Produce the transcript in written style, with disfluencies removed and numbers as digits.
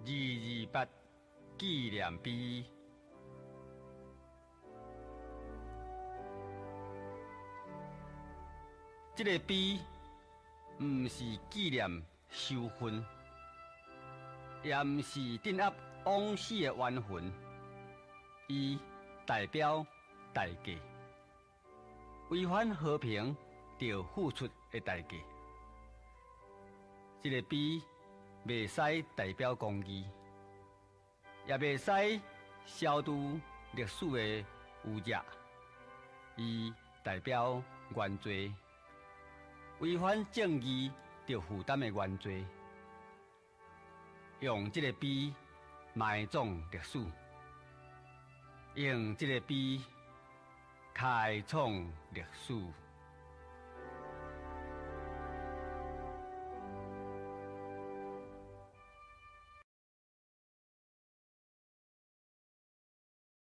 二二八紀念碑。這个碑毋是紀念仇恨，也毋是鎮壓枉死的冤魂，伊代表代價，違反和平著付出的代價。這個碑袂使代表公義，也袂使消除歷史的污染。伊代表原罪，違反正義著負擔的原罪。用這個碑埋葬歷史，用這個碑開創歷史。